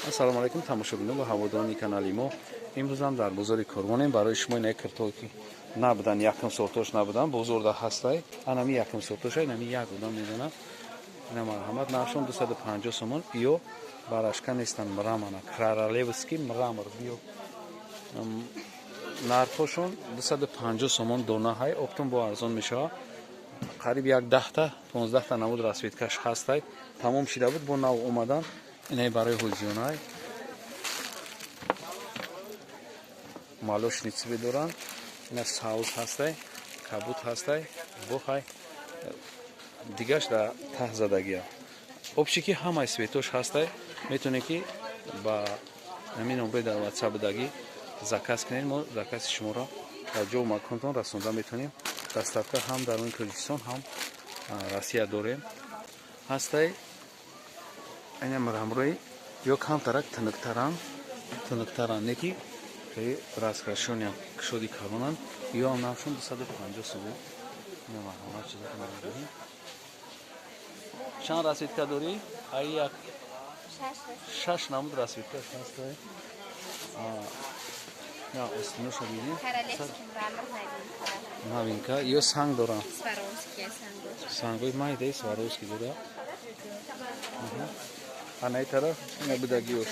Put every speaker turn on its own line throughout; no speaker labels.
Ассалому алайкум, тамошобинон ва ҳаводорони канали мо. Имрӯзам дар бозори Корвонем. Барои шумо ина киртое ки набудан, якум сортош набудан, бозорда ҳастай. Анами якум сортоша, инами як одам медонад. Ина марҳамат, нархшон 250 сомон. Ё барашка нестан, мрамор ана, королевский мрамор. Биё. Нархҳошон 250 сомон дона ҳай, оптом бо арзон мешавад. Қариб як 10-та, 15-та намуд расцветка ш ҳастай. Тамом шида буд, бо нав омадан. Инай барои ҳозиёнай. Молочный цвет доранд. Ина сауз ҳастай, кабуд ҳастай, бохай. Дигаш дар таҳ задагия. Обши ки ҳамаи цвет ош ҳастай, метавонед ки ба ҳамин номбари дар WhatsApp будагӣ заказ кунед. Мо заказ и шуморо дар ҷоу маконтон расонда метавонем. Доставка ҳам дар рӯи Тоҷикистон, ҳам Россия дорем. Ҳастай ина мрамор ои ё камтарак тунуктаранд, тунуктаранд, не ки хеле раскрашониам кушоди калонанд. Ё ҳам нархшон 250 сомон. Ина марҳамат, чиза ки мебинем. Чанд расцветка дорӣ? Ай як шаш намуд расцветка ҳастай. На, остиноша дидем.
Королевский мрамор новинка.
Новинка. Ё санг дорам.
Сваровский сангош.
Сангои майдаи Сваровский дора. Анаи тараф ина будагиёш.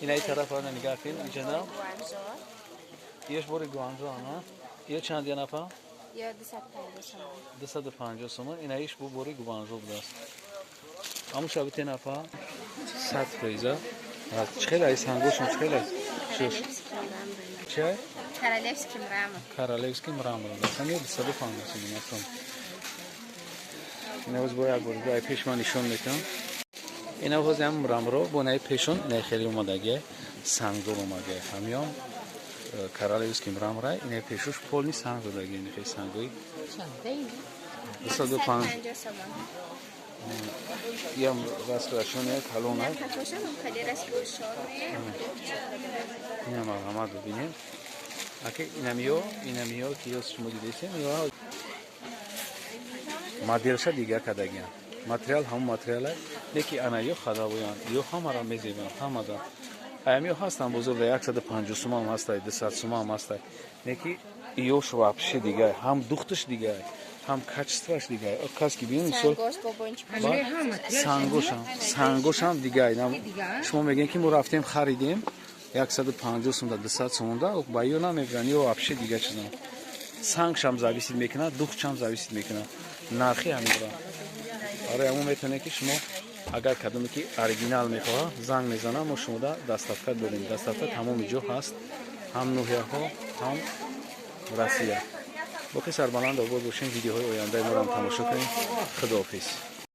Инаи тараф ана нигаҳ кунед, иҷана.
Гуанжо.
Еш бори Гуанжо ана. Ё чанд я нафа?
Ё 250 сомон.
250 сомон. Инаиш бу бори Гуанжо будааст. Ҳамун шабите нафа? 100 фоиза. Чӣ хел ай сангошон, чӣ хел ай? Шуш.
Королевский мрамор.
Чай?
Королевский мрамор.
Королевский мрамор. Асан ё 250 сомон аст. Ина боз бо як бор ай пеш ман нишон метам. Ина боз ҳам мрамор о бо наи пешон ина хеле омадагия, сангдор омадагия. Ҳамён королевский мрамор ай, ина пешош полный санг додагия, ина хеле сангои 205
250 сомон.
Ям раскрашония калон ай.
Нархашон хеле раскрашоне.
Ина марҳамат, бибинем. Аки инамиё, инамиё ки ё шумо дидесем, ё моделша дигар кардагиян. Материал ҳамон материал ай, леки ана ё хадавоянд, ё ҳамаро мезебанд, ҳамада. Аямиё ҳастанд бозор да 150 сумам ҳастай, 200 сумам ҳастай. Леки ёш вообще дигар, ҳам духташ дигар, ҳам качество ш дигар. Кас ки бинем, мисол
Сангош бобончик.
сангошам, сангошам дигар. Шумо мегӯед ки мо рафтем харидем 150 сум да, 200 сум да, ба ё намебиранд, ё вообще дигар чизам. Сангшам зависит мекунад, духтшам зависит мекунад. Нархи ҳаминро. Барои ҳамон метавонед ки шумо агар кадоме ки оригинал мехоҳад, занг мезанад, мо шумода доставка дорем. Доставка тамоми ҷо ҳаст, ҳам ноҳияҳо, ҳам Россия. Боқӣ сарбаланд обод бошем, видеоҳои ояндаи моро ҳам тамошо кунем. Худоҳофиз.